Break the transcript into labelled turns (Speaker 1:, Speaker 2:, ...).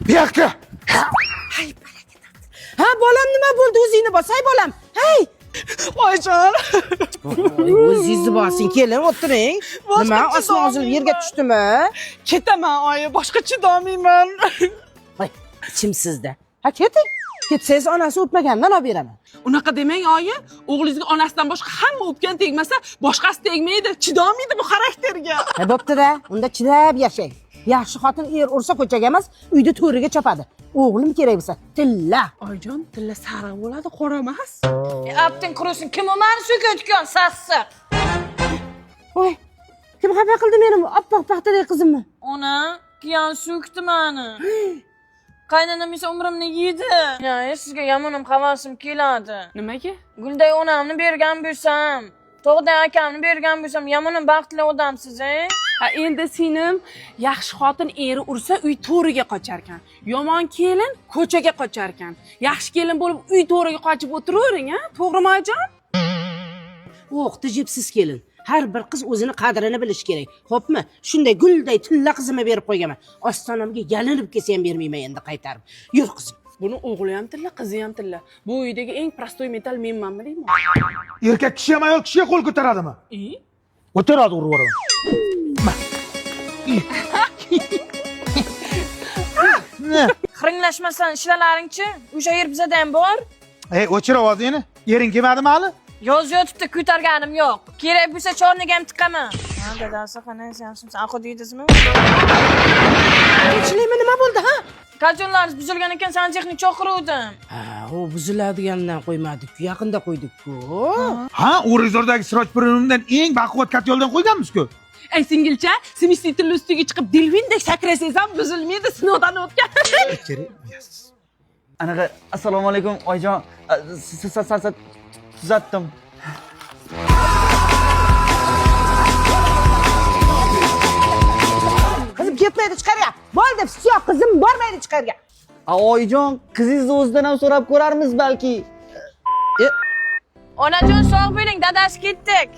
Speaker 1: Bu yoqqa.
Speaker 2: Hay, baraka topdi. Ha, bolam, nima bo'ldi? O'zingni bos, hay bolam. Hey!
Speaker 3: Oyijon.
Speaker 2: O'zingizni bosing, kelin, o'tiring.
Speaker 3: Boshqa
Speaker 2: Nima, osmon uzilib yerga tushdimi?
Speaker 3: Ketaman oyi, boshqa chidolmayman.
Speaker 2: Voy, ichimsizda. Ha, keting. Ketsangiz onasi o'pmagandan olib beraman.
Speaker 3: Unaqa demang oyi, o'g'lingizga onasidan boshqa hamma o'pgan tegmasa, boshqasi tegmaydi, chidolmaydi bu xarakterga.
Speaker 2: Ha, bo'pti-da, unda chidab yashang. Yaxshi xotin er ursa ko'chaga emas, uyda to'riga chopadi. O'g'lim kerak bo'lsa, tilla.
Speaker 3: Oyijon, tilla sariq bo'ladi, qora emas.
Speaker 4: Apting qurusin, kim u mani so'kayotgan sassiq?
Speaker 2: Voy, kim xafa qildi meni oppoq paxtadek qizimni?
Speaker 4: Ona, kiyan so'kdi mani. Qaynonam esa umrimni yedi. Ya, sizga yomonim havasim keladi.
Speaker 3: Nimaga?
Speaker 4: Gulday onamni bergan bo'lsam, tog'day akamni bergan bo'lsam, yomonim baxtli odamsiz, e?
Speaker 3: Ha, endi singlim, yaxshi xotin eri ursa uy to'riga qocharkan. Yomon kelin ko'chaga qocharkan. Yaxshi kelin bo'lib uy to'riga qochib o'tiravering, ha? To'g'rimi oyijon?
Speaker 2: O'qti jipsiz kelin. Har bir qiz o'zini qadrini bilishi kerak. Xo'pmi? Shunday gulday tilla qizimni berib qo'yganman. Ostonamga yalinib kelsa ham bermayman endi qaytarib. Yur qizim.
Speaker 3: Buni o'g'li ham tilla, qizi ham tilla. Bu uydagi eng prostoy metal menmanmi deyman.
Speaker 1: Erkak kishi ham ayol kishiga qo'l ko'taradimi?
Speaker 3: I?
Speaker 1: O'tiradi, urib yuboraman. Ne?
Speaker 4: Xiringlashmasdan ishlalaringchi, o'sha yer bizada ham bor.
Speaker 1: Ey, o'chir ovozingni. Ering kelmadimi hali?
Speaker 4: Yoz yotibdi, ko'targanim yo'q. Kerak bo'lsa chorniga ham tiqaman. Ha, dadasi, qanday yaxshimisiz? Aqu deydizmi?
Speaker 2: Tinchlikmi, nima bo'ldi, ha?
Speaker 4: Kachonlaringiz buzilgan ekan, santexnik chaqiruvdim.
Speaker 2: Ha, u buziladigandan qo'ymadik-ku, yaqinda qo'ydik-ku.
Speaker 1: Ha, O'rizordagi Siroj Premiumdan eng baquvvat katyoldan qo'yganmiz-ku.
Speaker 3: Ey singilcha, semistitl ustiga chiqib delfindek sakrasangiz ham buzilmaydi, sinovdan o'tgan.
Speaker 1: Kerak emas.
Speaker 5: Anaqa, assalomu alaykum oyijon, tuzatdim.
Speaker 2: Qizim ketmaydi chiqarga. Bo'ldi, всё, qizim bormaydi chiqarga.
Speaker 5: A oyijon, qizingizni o'zidan ham so'rab ko'rarmiz balki.
Speaker 4: Onajon sog' bo'ling, dadasi ketdik.